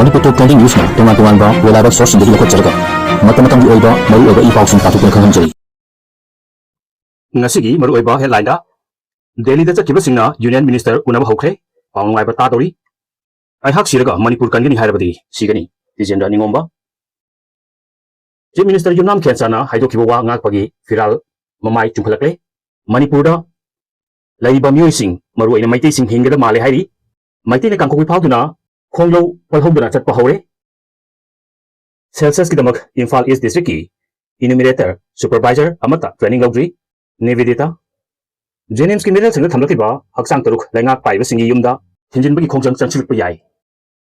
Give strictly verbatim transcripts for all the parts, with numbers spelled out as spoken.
ꯃꯅꯤꯄꯨꯔ ꯇꯣꯞ twenty ꯅ꯭ꯌꯨꯁꯅ ꯇꯣꯉꯥꯟ ꯇꯣꯉꯥꯟꯕ reliable sourceꯁꯤꯡꯗꯒꯤ ꯂꯧꯈꯠꯆꯔꯒ ꯃꯇꯝ ꯃꯇꯝꯒꯤ ꯑꯣꯏꯕ ꯃꯔꯨꯑꯣꯏꯕ ꯏ ꯄꯥꯎꯁꯤꯡ ꯄꯥꯊꯣꯛꯇꯨꯅ ꯈꯪꯍꯟꯖꯔꯤ꯫ ꯉꯁꯤꯒꯤ ꯃꯔꯨꯑꯣꯏꯕ headlineꯗ, ꯗꯦꯜꯂꯤꯗ ꯆꯠꯈꯤꯕꯁꯤꯡꯅ Union Minister ꯎꯅꯕ ꯍꯧꯈ꯭ꯔꯦ꯫ ꯄꯥꯎ ꯅꯨꯡꯉꯥꯏꯕ ꯇꯥꯗꯧꯔꯤ꯫ ꯑꯩꯍꯥꯛ ꯁꯤꯔꯒ ꯃꯅꯤꯄꯨꯔ ꯀꯟꯒꯅꯤ ꯍꯥꯏꯔꯕꯗꯤ ꯁꯤꯒꯅꯤ, ꯇꯤꯖꯦꯟꯗ꯭ꯔ ꯅꯤꯉꯣꯝꯕ꯫ Chief Minister ꯌꯨꯝꯅꯥꯝ ꯈꯦꯟꯆꯥꯅ ꯍꯥꯏꯗꯣꯛꯈꯤꯕ ꯋꯥ ꯉꯥꯛꯄꯒꯤ ꯐꯤꯔꯥꯜ ꯃꯃꯥꯏ ꯆꯨꯝꯈꯠꯂꯛꯂꯦ꯫ ꯃꯅꯤꯄꯨꯔꯗ ꯂꯩꯔꯤꯕ ꯃꯤꯑꯣꯏꯁꯤꯡ, ꯃꯔꯨꯑꯣꯏꯅ ꯃꯩꯇꯩꯁꯤꯡ ꯍꯤꯡꯒꯗ ꯃꯥꯜꯂꯦ ꯍꯥꯏꯔꯤ꯫ ꯃꯩꯇꯩꯅ ꯀꯥꯡꯄꯣꯛꯄꯤ ꯐꯥꯎꯗꯨꯅ ꯈꯣꯡꯂꯧ ꯄꯜꯍꯧꯗꯅ ꯆꯠꯄ ꯍꯧꯔꯦ꯫ ꯁꯦꯜꯁꯁꯀꯤꯗꯃꯛ ꯏꯝꯐꯥꯜ ꯏꯁ ꯗꯤꯁꯇ꯭ꯔꯤꯛꯀꯤ ꯏꯅꯨꯃꯤꯔꯦꯇꯔ ꯁꯨꯄꯔꯚꯥꯏꯖꯔ ꯑꯃꯠꯇ ꯇ꯭ꯔꯦꯅꯤꯡ ꯂꯧꯗ꯭ꯔꯤ꯫ ꯅꯤꯕꯦꯗꯤꯇꯥ꯫ ꯖꯦꯅꯤꯝꯁꯀꯤ ꯃꯤꯔꯦꯜꯁꯤꯡꯗ ꯊꯝꯂꯛꯂꯤꯕ ꯍꯛꯆꯥꯡ ꯇꯔꯨꯛ ꯂꯩꯉꯥꯛ ꯄꯥꯏꯕꯁꯤꯡꯒꯤ ꯌꯨꯝꯗ ꯊꯤꯟꯖꯤꯟꯕꯒꯤ ꯈꯣꯡꯖꯪ ꯆꯪꯁꯤꯜꯂꯛꯄ ꯌꯥꯏ꯫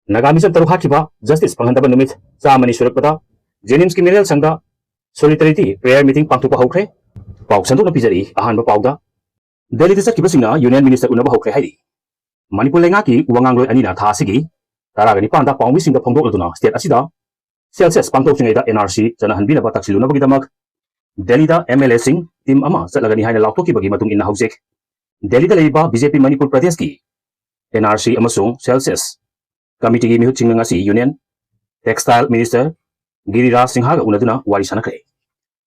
ꯅꯥꯒꯥ ꯃꯤꯁꯝ ꯇꯔꯨꯛ ꯍꯥꯠꯈꯤꯕ ꯖꯁꯇꯤꯁ ꯐꯪꯍꯟꯗꯕ ꯅꯨꯃꯤꯠ ꯆꯥꯝꯃꯅꯤ ꯁꯨꯔꯛꯄꯗ ꯖꯦꯅꯤꯝꯁꯀꯤ ꯃꯤꯔꯦꯜ ꯁꯪꯗ solidarity prayer meeting ꯄꯥꯡꯊꯣꯛꯄ ꯍꯧꯈ꯭ꯔꯦ꯫ ꯄꯥꯎ ꯁꯟꯗꯣꯛꯅ ꯄꯤꯖꯔꯤ꯫ ꯑꯍꯥꯟꯕ ꯄꯥꯎꯗ, ꯗꯦꯜꯂꯤꯗ ꯆꯠꯈꯤꯕꯁꯤꯡꯅ Union Minister ꯎꯅꯕ ꯍꯧꯈ꯭ꯔꯦ ꯍꯥꯏꯔꯤ꯫ ꯃꯅꯤꯄꯨꯔ ꯂꯩꯉꯥꯛꯀꯤ ꯋꯥꯉꯥꯡꯂꯣꯏ ꯑꯅꯤꯅ ꯊꯥ ꯑꯁꯤꯒꯤ ꯇꯔꯥꯒ ꯅꯤꯄꯥꯟꯗ ꯄꯥꯎꯃꯤꯁꯤꯡꯗ ꯐꯣꯡꯗꯣꯛꯂꯗꯨꯅ state ꯑꯁꯤꯗ ꯁꯦꯜꯁꯁ ꯄꯥꯡꯊꯣꯛꯇ꯭ꯔꯤꯉꯩꯗ NRC ꯆꯠꯅꯍꯟꯕꯤꯅꯕ ꯇꯛꯁꯤꯜꯂꯨꯅꯕꯒꯤꯗꯃꯛ ꯗꯦꯜꯂꯤꯗ MLAꯁꯤꯡ team ꯑꯃ ꯆꯠꯂꯒꯅꯤ ꯍꯥꯏꯅ ꯂꯥꯎꯊꯣꯛꯈꯤꯕꯒꯤ ꯃꯇꯨꯡ ꯏꯟꯅ ꯍꯧꯖꯤꯛ ꯗꯦꯜꯂꯤꯗ ꯂꯩꯔꯤꯕ BJP ꯃꯅꯤꯄꯨꯔ ꯄ꯭ꯔꯗꯦꯁꯀꯤ NRC ꯑꯃꯁꯨꯡ ꯁꯦꯜꯁꯁ committeeꯒꯤ ꯃꯤꯍꯨꯠꯁꯤꯡꯅ ꯉꯁꯤ Union Textile Minister ꯒꯤꯔꯤꯔꯥꯖ ꯁꯤꯡꯍꯒ ꯎꯅꯗꯨꯅ ꯋꯥꯔꯤ ꯁꯥꯟꯅꯈ꯭ꯔꯦ꯫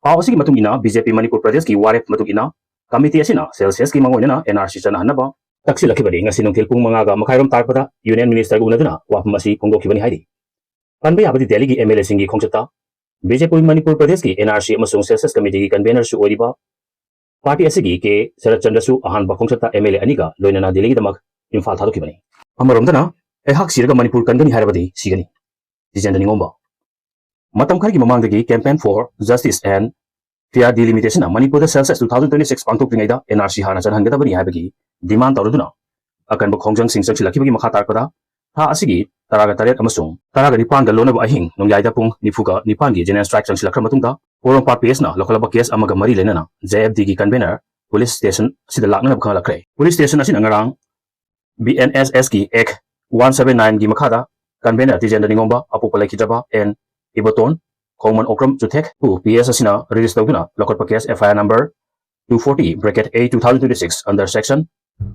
ꯄꯥꯎ ꯑꯁꯤꯒꯤ ꯃꯇꯨꯡ ꯏꯟꯅ, BJP ꯃꯅꯤꯄꯨꯔ ꯄ꯭ꯔꯗꯦꯁꯀꯤ ꯋꯥꯔꯦꯞ ꯃꯇꯨꯡ ꯏꯟꯅ committee ꯑꯁꯤꯅ ꯁꯦꯜꯁꯁꯀꯤ ꯃꯥꯡꯑꯣꯏꯅꯅ NRC ꯆꯠꯅꯍꯟꯅꯕ ꯇꯛꯁꯤꯜꯂꯛꯈꯤꯕꯅꯤ꯫ ꯉꯁꯤ ꯅꯨꯡꯊꯤꯜ ꯄꯨꯡ ꯃꯉꯥꯒ ꯃꯈꯥꯏꯔꯣꯝ ꯇꯥꯔꯛꯄꯗ Union Ministerꯒ ꯎꯅꯗꯨꯅ ꯋꯥꯐꯝ ꯑꯁꯤ ꯐꯣꯡꯗꯣꯛꯈꯤꯕꯅꯤ ꯍꯥꯏꯔꯤ꯫ ꯄꯟꯕ ꯌꯥꯕꯗꯤ, ꯗꯦꯜꯂꯤꯒꯤ MLAꯁꯤꯡꯒꯤ ꯈꯣꯡꯆꯠꯇ BJP ꯃꯅꯤꯄꯨꯔ ꯄ꯭ꯔꯗꯦꯁꯀꯤ NRC ꯑꯃꯁꯨꯡ ꯁꯦꯜꯁꯁ committeeꯒꯤ convenerꯁꯨ ꯑꯣꯏꯔꯤꯕ party ꯑꯁꯤꯒꯤ ꯀꯦ ꯁꯔꯠ ꯆꯟꯗ꯭ꯔꯁꯨ ꯑꯍꯥꯟꯕ ꯈꯣꯡꯆꯠꯇ MLA ꯑꯅꯤꯒ ꯂꯣꯏꯅꯅ ꯗꯦꯜꯂꯤꯒꯤꯗꯃꯛ ꯏꯝꯐꯥꯜ ꯊꯥꯗꯣꯛꯈꯤꯕꯅꯤ꯫ ꯑꯃꯔꯣꯝꯗꯅ, ꯑꯩꯍꯥꯛ ꯁꯤꯔꯒ ꯃꯅꯤꯄꯨꯔ ꯀꯟꯒꯅꯤ ꯍꯥꯏꯔꯕꯗꯤ ꯁꯤꯒꯅꯤ, ꯇꯤꯖꯦꯟꯗ꯭ꯔ ꯅꯤꯉꯣꯝꯕ꯫ ꯃꯇꯝ ꯈꯔꯒꯤ ꯃꯃꯥꯡꯗꯒꯤ Campaign for Justice and Fair Delimitation ꯃꯅꯤꯄꯨꯔꯗ Celsius two thousand twenty six ꯄꯥꯡꯊꯣꯛꯇ꯭ꯔꯤꯉꯩꯗ NRC ꯍꯥꯟꯅ ꯆꯠꯍꯟꯒꯗꯕꯅꯤ ꯍꯥꯏꯕꯒꯤ demand ꯇꯧꯔꯗꯨꯅ ꯑꯀꯟꯕ ꯈꯣꯡꯖꯪꯁꯤꯡ ꯆꯪꯁꯤꯜꯂꯛꯈꯤꯕꯒꯤ ꯃꯈꯥ ꯇꯥꯔꯛꯄꯗ, ꯊꯥ ꯑꯁꯤꯒꯤ ꯇꯔꯥꯒ ꯇꯔꯦꯠ ꯑꯃꯁꯨꯡ ꯇꯔꯥꯒ ꯅꯤꯄꯥꯟꯒ ꯂꯣꯟꯅꯕ ꯑꯍꯤꯡ ꯅꯣꯡꯌꯥꯏꯗ ꯄꯨꯡ ꯅꯤꯐꯨꯒ ꯅꯤꯄꯥꯟꯒꯤ general strike ꯆꯪꯁꯤꯜꯂꯛꯈ꯭ꯔ ꯃꯇꯨꯡꯗ, ꯄꯣꯔꯣꯝꯄꯥꯠ PSꯅ ꯂꯧꯈꯠꯂꯕ case ꯑꯃꯒ ꯃꯔꯤ ꯂꯩꯅꯅ JFDꯒꯤ convener police station ꯑꯁꯤꯗ ꯂꯥꯛꯅꯅꯕ ꯈꯪꯍꯜꯂꯛꯈ꯭ꯔꯦ꯫ Police station ꯑꯁꯤꯅ ꯉꯔꯥꯡ BNSSꯀꯤ Act one seven nineꯒꯤ ꯃꯈꯥꯗ convener ꯇꯤꯖꯦꯟꯗ꯭ꯔ ꯅꯤꯉꯣꯝꯕ, ꯑꯄꯣꯛꯄ ꯂꯩꯈꯤꯗ꯭ꯔꯕ N ꯏꯕꯣꯇꯣꯟ, ꯈꯣꯡꯃꯟ ꯑꯣꯀ꯭ꯔꯝ ꯆꯨꯊꯦꯛ, ꯄꯨ PS ꯑꯁꯤꯅ register ꯇꯧꯗꯨꯅ ꯂꯧꯈꯠꯄ case FIR number two forty bracket A two thousand twenty six under section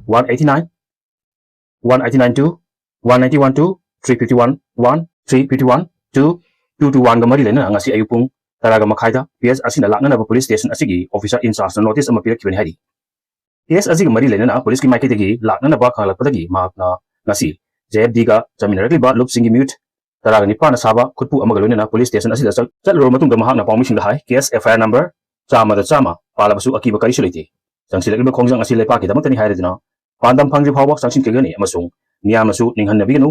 one eighty nine, one eighty nine two, one ninety one two, three fifty one one three fifty one two two two one ꯒ ꯃꯔꯤ ꯂꯩꯅꯅ ꯉꯁꯤ ꯑꯌꯨꯛ ꯄꯨꯡ ꯇꯔꯥꯒ ꯃꯈꯥꯏꯗ P S ꯑꯁꯤꯅ ꯂꯥꯛꯅꯅꯕ police station ꯑꯁꯤꯒꯤ ꯑꯣꯐꯤꯁꯔ ꯏꯟ ꯆꯥꯔꯖꯅ ꯅꯣꯇꯤꯁ ꯑꯃ ꯄꯤꯔꯛꯈꯤꯕꯅꯤ ꯍꯥꯏꯔꯤ꯫ ꯀꯦꯁ ꯑꯁꯤꯒ ꯃꯔꯤ ꯂꯩꯅꯅ ꯄꯨꯂꯤꯁꯀꯤ ꯃꯥꯏꯀꯩꯗꯒꯤ ꯂꯥꯛꯅꯅꯕ ꯈꯪꯍꯜꯂꯛꯄꯗꯒꯤ ꯃꯍꯥꯛꯅ ꯉꯁꯤ ꯖꯦ ꯑꯦꯐ ꯗꯤꯒ ꯆꯠꯃꯤꯟꯅꯔꯛꯂꯤꯕ ꯂꯨꯞꯁꯤꯡꯒꯤ ꯃꯤꯍꯨꯠ ꯇꯔꯥꯒ ꯅꯤꯄꯥꯟꯅ ꯁꯥꯕ ꯈꯨꯠꯄꯨ ꯑꯃꯒ ꯂꯣꯏꯅꯅ ꯄꯨꯂꯤꯁ ꯁ꯭ꯇꯦꯁꯟ ꯑꯁꯤꯗ ꯆꯠ-, ꯆꯠꯂꯨꯔꯕ ꯃꯇꯨꯡꯗ ꯃꯍꯥꯛꯅ ꯄꯥꯎꯃꯤꯁꯤꯡꯗ ꯍꯥꯏ, ꯀꯦꯁ ꯑꯦꯐ ꯑꯥꯏ ꯑꯥꯔ ꯅꯝꯕꯔ ꯆꯥꯝꯃꯗ ꯆꯥꯝꯃ ꯄꯥꯜꯂꯕꯁꯨ ꯑꯀꯤꯕ ꯀꯔꯤꯁꯨ ꯂꯩꯇꯦ꯫ ꯆꯪꯁꯤꯜꯂꯛꯂꯤꯕ ꯈꯣꯡꯖꯪ ꯑꯁꯤ ꯂꯩꯄꯥꯛꯀꯤꯗꯃꯛꯇꯅꯤ ꯍꯥꯏꯔꯗꯨꯅ ꯄꯥꯟꯗꯝ ꯐꯪꯗ꯭ꯔꯤ ꯐꯥꯎꯕ ꯆꯪꯁꯤꯟꯈꯤꯒꯅꯤ ꯑꯃꯁꯨꯡ ꯃꯤꯌꯥꯝꯅꯁꯨ ꯅꯤꯡꯍꯟꯅꯕꯤꯒꯅꯨ꯫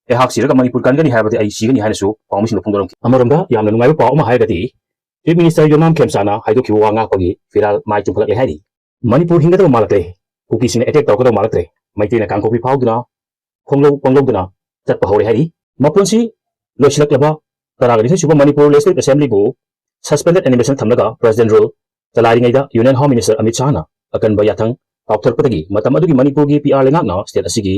ꯑꯩꯍꯥꯛ ꯁꯤꯔꯒ ꯃꯅꯤꯄꯨꯔ ꯀꯟꯒꯅꯤ ꯍꯥꯏꯔꯕꯗꯤ ꯑꯩ ꯁꯤꯒꯅꯤ ꯍꯥꯏꯅꯁꯨ ꯄꯥꯎꯃꯤꯁꯤꯡꯗ ꯐꯣꯡꯗꯣꯔꯝꯈꯤ꯫ ꯑꯃꯔꯣꯝꯗ ꯌꯥꯝꯅ ꯅꯨꯡꯉꯥꯏꯕ ꯄꯥꯎ ꯑꯃ ꯍꯥꯏꯔꯒꯗꯤ, ꯆꯤꯐ ꯃꯤꯅꯤꯁꯇꯔ ꯌꯣꯅꯥꯝ ꯈꯦꯝꯆꯥꯅ ꯍꯥꯏꯗꯣꯛꯈꯤꯕ ꯋꯥ ꯉꯥꯛꯄꯒꯤ ꯐꯤꯔꯥꯜ ꯃꯥꯏ ꯆꯨꯝꯈꯠꯂꯛꯂꯦ ꯍꯥꯏꯔꯤ꯫ ꯃꯅꯤꯄꯨꯔ ꯍꯤꯡꯒꯗꯕ ꯃꯥꯜꯂꯛꯂꯦ꯫ ꯀꯨꯀꯤꯁꯤꯡꯅ ꯑꯦꯇꯦꯛ ꯇꯧꯔꯛꯀꯗꯕ ꯃꯥꯜꯂꯛꯇ꯭ꯔꯦ꯫ ꯃꯩꯇꯩꯅ ꯀꯥꯡꯄꯣꯛꯄꯤ ꯐꯥꯎꯗꯨꯅ ꯈꯣꯡꯂꯧ ꯄꯪꯂꯧꯗꯨꯅ ꯆꯠꯄ ꯍꯧꯔꯦ ꯍꯥꯏꯔꯤ꯫ ꯃꯄꯨꯟꯁꯤ ꯂꯣꯏꯁꯤꯜꯂꯛꯂꯕ ꯇꯔꯥꯒ ꯅꯤꯊꯣꯏ ꯁꯨꯕ ꯃꯅꯤꯄꯨꯔ ꯂꯦꯖꯤꯁꯂꯦꯇꯤꯚ ꯑꯦꯁꯦꯝꯕ꯭ꯂꯤꯕꯨ suspended animation ꯊꯝꯂꯒ president rule ꯆꯂꯥꯏꯔꯤꯉꯩꯗ ꯌꯨꯅꯤꯌꯟ ꯍꯣꯝ ꯃꯤꯅꯤꯁꯇꯔ ꯑꯃꯤꯠ ꯁꯥꯍꯅ ꯑꯀꯟꯕ ꯌꯥꯊꯪ ꯀꯥꯎꯊꯔꯛꯄꯗꯒꯤ ꯃꯇꯝ ꯑꯗꯨꯒꯤ ꯃꯅꯤꯄꯨꯔꯒꯤ ꯄꯤ ꯑꯥꯔ ꯂꯩꯉꯥꯛꯅ ꯁ꯭ꯇꯦꯠ ꯑꯁꯤꯒꯤ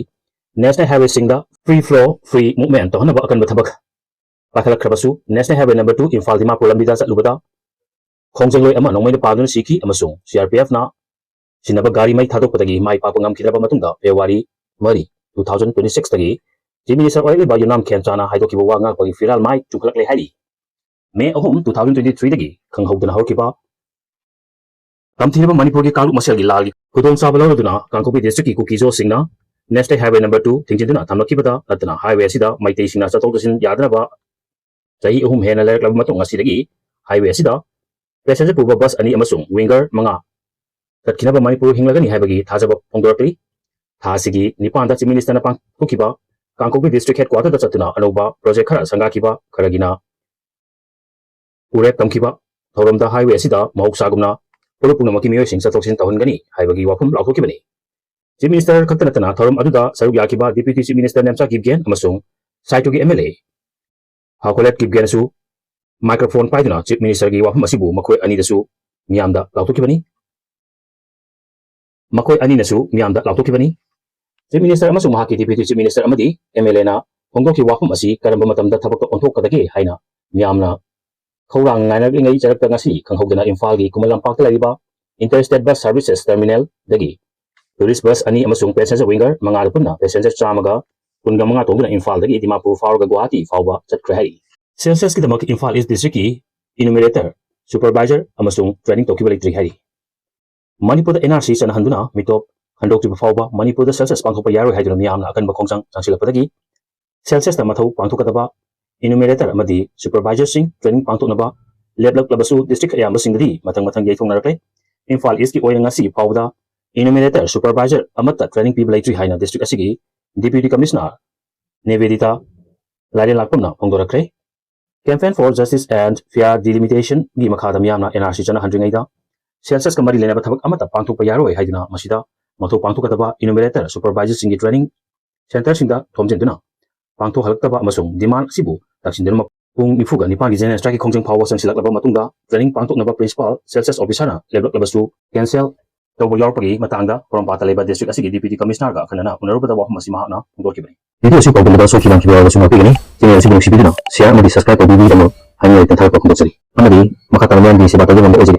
ꯅꯦꯁꯅꯦꯜ ꯍꯥꯏꯋꯦꯁꯤꯡꯗ free flow, free movement ꯇꯧꯍꯟꯅꯕ ꯑꯀꯟꯕ ꯊꯕꯛ ꯄꯥꯏꯈꯠꯂꯛꯈ꯭ꯔꯕꯁꯨ, national highway number two Imphal Dimapur ꯂꯝꯕꯤꯗ ꯆꯠꯂꯨꯕꯗ ꯈꯣꯡꯖꯪꯂꯣꯏ ꯑꯃ ꯅꯣꯡꯃꯩꯅ ꯄꯥꯟꯗꯨꯅ ꯁꯤꯈꯤ ꯑꯃꯁꯨꯡ ꯁꯤ ꯑꯥꯔ ꯄꯤ ꯑꯦꯐꯅ ꯁꯤꯟꯅꯕ ꯒꯥꯔꯤ ꯃꯩ ꯊꯥꯗꯣꯛꯄꯗꯒꯤ ꯃꯥꯏ ꯄꯥꯛꯄ ꯉꯝꯈꯤꯗ꯭ꯔꯕ ꯃꯇꯨꯡꯗ, ꯐꯦꯕ꯭ꯔꯨꯋꯥꯔꯤ ꯃꯔꯤ, two thousand twenty six ꯇꯒꯤ ꯆꯤꯐ ꯃꯤꯅꯤꯁꯇꯔ ꯑꯣꯏꯔꯛꯂꯤꯕ ꯌꯨꯅꯥꯝ ꯈꯦꯝꯆꯥꯅ ꯍꯥꯏꯗꯣꯛꯈꯤꯕ ꯋꯥ ꯉꯥꯛꯄꯒꯤ ꯐꯤꯔꯥꯜ ꯃꯥꯏ ꯆꯨꯝꯈꯠꯂꯛꯂꯦ ꯍꯥꯏꯔꯤ꯫ ꯃꯦ ꯑꯍꯨꯝ, two thousand twenty three ꯗꯒꯤ ꯈꯪꯍꯧꯗꯅ ꯍꯧꯔꯛꯈꯤꯕ ꯇꯝꯊꯤꯔꯕ ꯃꯅꯤꯄꯨꯔꯒꯤ ꯀꯥꯡꯂꯨꯞ ꯃꯁꯦꯜꯒꯤ ꯂꯥꯜꯒꯤ ꯈꯨꯗꯣꯡꯆꯥꯕ ꯂꯧꯔꯗꯨꯅ ꯀꯥꯡꯄꯣꯛꯄꯤ ꯗꯤꯁꯇ꯭ꯔꯤꯛꯀꯤ ꯀꯨꯀꯤꯖꯣꯁꯤꯡꯅ ꯅꯦꯁꯅꯦꯜ ꯍꯥꯏꯋꯦ ꯅꯝꯕꯔ ꯇꯨ ꯊꯤꯡꯖꯤꯟꯗꯨꯅ ꯊꯝꯂꯛꯈꯤꯕꯗ ꯅꯠꯇꯅ ꯍꯥꯏꯋꯦ ꯑꯁꯤꯗ ꯃꯩꯇꯩꯁꯤꯡꯅ ꯆꯠꯊꯣꯛ ꯆꯠꯁꯤꯟ ꯌꯥꯗꯅꯕ ꯆꯍꯤ ꯑꯍꯨꯝ ꯍꯦꯟꯅ ꯂꯩꯔꯛꯂꯕ ꯃꯇꯨꯡ ꯉꯁꯤꯗꯒꯤ ꯍꯥꯏꯋꯦ ꯑꯁꯤꯗ ꯄꯦꯁꯦꯟꯖꯔ ꯄꯨꯕ ꯕꯁ ꯑꯅꯤ ꯑꯃꯁꯨꯡ ꯋꯤꯡꯒꯔ ꯃꯉꯥ ꯆꯠꯈꯤꯅꯕ ꯃꯅꯤꯄꯨꯔ ꯍꯤꯡꯂꯒꯅꯤ ꯍꯥꯏꯕꯒꯤ ꯊꯥꯖꯕ ꯐꯣꯡꯗꯣꯔꯛꯂꯤ꯫ ꯊꯥ ꯑꯁꯤꯒꯤ ꯅꯤꯄꯥꯟꯗ ꯆꯤꯐ ꯃꯤꯅꯤꯁꯇꯔꯅ ꯄꯥꯡꯊꯣꯛꯈꯤꯕ ꯀꯥꯡꯄꯣꯛꯄꯤ ꯗꯤꯁꯇ꯭ꯔꯤꯛ ꯍꯦꯗꯀ꯭ꯋꯥꯇꯔꯗ ꯆꯠꯇꯨꯅ ꯑꯅꯧꯕ ꯄ꯭ꯔꯣꯖꯦꯛ ꯈꯔ ꯁꯪꯒꯥꯈꯤꯕ ꯈꯔꯒꯤꯅ ꯎꯔꯦꯞ ꯇꯝꯈꯤꯕ ꯊꯧꯔꯝꯗ ꯍꯥꯏꯋꯦ ꯑꯁꯤꯗ ꯃꯍꯧꯁꯥꯒꯨꯝꯅ ꯐꯨꯔꯨꯞ ꯄꯨꯝꯅꯃꯛꯀꯤ ꯃꯤꯑꯣꯏꯁꯤꯡ ꯆꯠꯊꯣꯛ ꯆꯠꯁꯤꯟ ꯇꯧꯍꯟꯒꯅꯤ ꯍꯥꯏꯕꯒꯤ ꯋꯥꯐꯝ ꯂꯥꯎꯊꯣꯛꯈꯤꯕꯅꯤ꯫ ꯆꯤꯐ ꯃꯤꯅꯤꯁꯇꯔ ꯈꯛꯇ ꯅꯠꯇꯅ ꯊꯧꯔꯝ ꯑꯗꯨꯗ ꯁꯔꯨꯛ ꯌꯥꯈꯤꯕ deputy chief minister Nemcha Kipgen ꯑꯃꯁꯨꯡ ꯁꯥꯏꯇꯣꯒꯤ ꯑꯦꯝ ꯑꯦꯜ ꯑꯦ ꯍꯥꯎꯀꯣꯂꯦꯠ ꯀꯤꯞꯒꯦꯟꯁꯨ ꯃꯥꯏꯀ꯭ꯔꯣꯐꯣꯟ ꯄꯥꯏꯗꯨꯅ ꯆꯤꯐ ꯃꯤꯅꯤꯁꯇꯔꯒꯤ ꯋꯥꯐꯝ ꯑꯁꯤꯕꯨ ꯃꯈꯣꯏ ꯑꯅꯤꯗꯁꯨ ꯃꯤꯌꯥꯝꯗ ꯂꯥꯎꯊꯣꯛꯈꯤꯕꯅꯤ꯫ ꯃꯈꯣꯏ ꯑꯅꯤꯅꯁꯨ ꯃꯤꯌꯥꯝꯗ ꯂꯥꯎꯊꯣꯛꯈꯤꯕꯅꯤ꯫ ꯆꯤꯐ ꯃꯤꯅꯤꯁꯇꯔ ꯑꯃꯁꯨꯡ ꯃꯍꯥꯛꯀꯤ ꯗꯤꯄ꯭ꯌꯨꯇꯤ ꯆꯤꯐ ꯃꯤꯅꯤꯁꯇꯔ ꯑꯃꯗꯤ ꯑꯦꯝ ꯑꯦꯜ ꯑꯦꯅ ꯐꯣꯡꯗꯣꯛꯈꯤꯕ ꯋꯥꯐꯝ ꯑꯁꯤ ꯀꯔꯝꯕ ꯃꯇꯝꯗ ꯊꯕꯛꯇ ꯑꯣꯟꯊꯣꯛꯀꯗꯒꯦ ꯍꯥꯏꯅ ꯃꯤꯌꯥꯝꯅ ꯈꯧꯔꯥꯡꯅ ꯉꯥꯏꯅꯔꯛꯂꯤꯉꯩ ꯆꯔꯛꯇ ꯉꯁꯤ ꯈꯪꯍꯧꯗꯅ ꯏꯝꯐꯥꯜꯒꯤ ꯈꯨꯃꯟ ꯂꯝꯄꯥꯛꯇ ꯂꯩꯔꯤꯕ ꯏꯟꯇꯔ ꯁ꯭ꯇꯦꯠ ꯕꯁ ꯁꯥꯔꯚꯤꯁꯦꯁ ꯇꯔꯃꯤꯅꯦꯜꯗꯒꯤ ꯇꯨꯔꯤꯁ ꯕꯁ ꯑꯅꯤ ꯑꯃꯁꯨꯡ ꯄꯦꯁꯦꯟꯖꯔ ꯋꯤꯡꯒꯔ ꯃꯉꯥꯗ ꯄꯨꯟꯅ ꯄꯦꯁꯦꯟꯖꯔ ꯆꯥꯝꯃꯒ ꯀꯨꯟꯒ ꯃꯉꯥ ꯇꯣꯡꯗꯨꯅ ꯏꯝꯐꯥꯜꯗꯒꯤ ꯗꯤꯃꯥꯄꯨꯔ ꯐꯥꯎꯔꯒ ꯒꯨꯋꯥꯍꯥꯇꯤ ꯐꯥꯎꯕ ꯆꯠꯈ꯭ꯔꯦ ꯍꯥꯏꯔꯤ꯫ ꯁꯦꯜꯁꯁꯀꯤꯗꯃꯛ ꯏꯝꯐꯥꯜ ꯏꯁ ꯗꯤꯁꯇ꯭ꯔꯤꯛꯀꯤ ꯏꯅꯨꯃꯦꯔꯦꯇꯔ, ꯁꯨꯄꯔꯚꯥꯏꯖꯔ ꯑꯃꯁꯨꯡ ꯇ꯭ꯔꯦꯅꯤꯡ ꯇꯧꯈꯤꯕ ꯂꯩꯇ꯭ꯔꯤ ꯍꯥꯏꯔꯤ꯫ ꯃꯅꯤꯄꯨꯔꯗ ꯑꯦꯟ ꯑꯥꯔ ꯁꯤ ꯆꯠꯅꯍꯟꯗꯨꯅ ꯃꯤꯇꯣꯞ ꯍꯟꯗꯣꯛꯇ꯭ꯔꯤꯕ ꯐꯥꯎꯕ ꯃꯅꯤꯄꯨꯔꯗ ꯁꯦꯜꯁꯁ ꯄꯥꯡꯊꯣꯛꯄ ꯌꯥꯔꯣꯏ ꯍꯥꯏꯗꯨꯅ ꯃꯤꯌꯥꯝꯅ ꯑꯀꯟꯕ ꯈꯣꯡꯖꯪ ꯆꯪꯁꯤꯜꯂꯛꯄꯗꯒꯤ ꯁꯦꯜꯁꯁꯇ ꯃꯊꯧ ꯄꯥꯡꯊꯣꯛꯀꯗꯕ ꯏꯅꯨꯃꯦꯔꯦꯇꯔ ꯑꯃꯗꯤ ꯁꯨꯄꯔꯚꯥꯏꯖꯔꯁꯤꯡ ꯇ꯭ꯔꯦꯅꯤꯡ ꯄꯥꯡꯊꯣꯛꯅꯕ ꯂꯦꯞꯂꯛꯂꯕꯁꯨ ꯗꯤꯁꯇ꯭ꯔꯤꯛ ꯑꯌꯥꯝꯕꯁꯤꯡꯗꯗꯤ ꯃꯊꯪ ꯃꯊꯪ ꯌꯩꯊꯣꯛꯅꯔꯛꯂꯦ꯫ ꯏꯝꯐꯥꯜ ꯏꯁꯀꯤ ꯑꯣꯏꯅ ꯉꯁꯤ ꯐꯥꯎꯕꯗ ꯏꯅꯨꯃꯦꯔꯦꯇꯔ, ꯁꯨꯄꯔꯚꯥꯏꯖꯔ ꯑꯃꯠꯇ ꯇ꯭ꯔꯦꯅꯤꯡ ꯄꯤꯕ ꯂꯩꯇ꯭ꯔꯤ ꯍꯥꯏꯅ ꯗꯤꯁꯇ꯭ꯔꯤꯛ ꯑꯁꯤꯒꯤ ꯗꯤꯄ꯭ꯌꯨꯇꯤ ꯀꯃꯤꯁꯅꯔ ꯅꯦꯕꯦꯗꯤꯇꯥ ꯂꯥꯏꯔꯦꯟꯂꯥꯛꯄꯝꯅ ꯐꯣꯡꯗꯣꯔꯛꯈ꯭ꯔꯦ꯫ Campaign for Justice and Fair Delimitation ꯒꯤ ꯃꯈꯥꯗ ꯃꯤꯌꯥꯝꯅ ꯑꯦꯟ ꯑꯥꯔ ꯁꯤ ꯆꯠꯅꯍꯟꯗ꯭ꯔꯤꯉꯩꯗ ꯁꯦꯜꯁꯁꯀ ꯃꯔꯤ ꯂꯩꯅꯕ ꯊꯕꯛ ꯑꯃꯠꯇ ꯄꯥꯡꯊꯣꯛꯄ ꯌꯥꯔꯣꯏ ꯍꯥꯏꯗꯨꯅ ꯃꯁꯤꯗ ꯃꯊꯧ ꯄꯥꯡꯊꯣꯛꯀꯗꯕ ꯏꯅꯨꯃꯦꯔꯦꯇꯔ, ꯁꯨꯄꯔꯚꯥꯏꯖꯔꯁꯤꯡꯒꯤ ꯇ꯭ꯔꯦꯅꯤꯡ ꯁꯦꯟꯇꯔꯁꯤꯡꯗ ꯊꯣꯝꯖꯤꯟꯗꯨꯅ ꯄꯥꯡꯊꯣꯛꯍꯜꯂꯛꯇꯕ ꯑꯃꯁꯨꯡ ꯗꯤꯃꯥꯟ ꯑꯁꯤꯕꯨ ꯇꯛꯁꯤꯟꯗꯨꯅ ꯄꯨꯡ ꯅꯤꯐꯨꯒ ꯅꯤꯄꯥꯟꯒꯤ ꯖꯦꯅꯔꯦꯜ ꯁ꯭ꯇ꯭ꯔꯥꯏꯛꯀꯤ ꯈꯣꯡꯖꯪ ꯐꯥꯎꯕ ꯆꯪꯁꯤꯜꯂꯛꯂꯕ ꯃꯇꯨꯡꯗ ꯇ꯭ꯔꯦꯅꯤꯡ ꯄꯥꯡꯊꯣꯛꯅꯕ ꯄ꯭ꯔꯤꯟꯁꯤꯄꯥꯜ ꯁꯦꯜꯁꯁ ꯑꯣꯐꯤꯁꯔꯅ ꯂꯦꯞꯂꯛꯂꯕꯁꯨ ꯀꯦꯟꯁꯦꯜ ꯇꯧꯕ ꯌꯥꯎꯔꯛꯄꯒꯤ ꯃꯇꯥꯡꯗ ꯄꯣꯔꯣꯝꯄꯥꯠꯇ ꯂꯩꯕ ꯗꯤꯁꯇ꯭ꯔꯤꯛ ꯑꯁꯤꯒꯤ ꯗꯤꯄ꯭ꯌꯨꯇꯤ ꯀꯃꯤꯁꯅꯔꯒ ꯑꯈꯟꯅꯅ ꯎꯅꯔꯨꯕꯗ ꯋꯥꯐꯝ ꯑꯁꯤ ꯃꯍꯥꯛꯅ ꯐꯣꯡꯗꯣꯛꯈꯤꯕꯅꯤ꯫ ꯚꯤꯗꯤꯑꯣ ꯑꯁꯤ ꯄꯥꯎꯗꯝꯕꯗ ꯁꯣꯏꯈꯤꯕ ꯉꯝꯈꯤꯕ ꯌꯥꯎꯔꯕꯁꯨ ꯉꯥꯛꯄꯤꯒꯅꯤ꯫ ꯆꯦꯅꯦꯜ ꯑꯁꯤꯕꯨ ꯅꯨꯡꯁꯤꯕꯤꯗꯨꯅ ꯁꯤꯌꯥꯔ ꯑꯃꯗꯤ ꯁꯕꯁꯀ꯭ꯔꯥꯏꯕ ꯇꯧꯕꯤꯕꯒꯤꯗꯃꯛ ꯍꯥꯏꯅꯤꯡꯉꯥꯏ ꯂꯩꯇꯅ ꯊꯥꯒꯠꯄ ꯐꯣꯡꯗꯣꯛꯆꯔꯤ꯫ ꯑꯃꯗꯤ ꯃꯈꯥ ꯇꯥꯅ ꯃꯌꯥꯝꯒꯤ ꯁꯦꯕꯥ ꯇꯧꯕ ꯉꯝꯕ ꯑꯣꯏꯖꯒꯦ꯫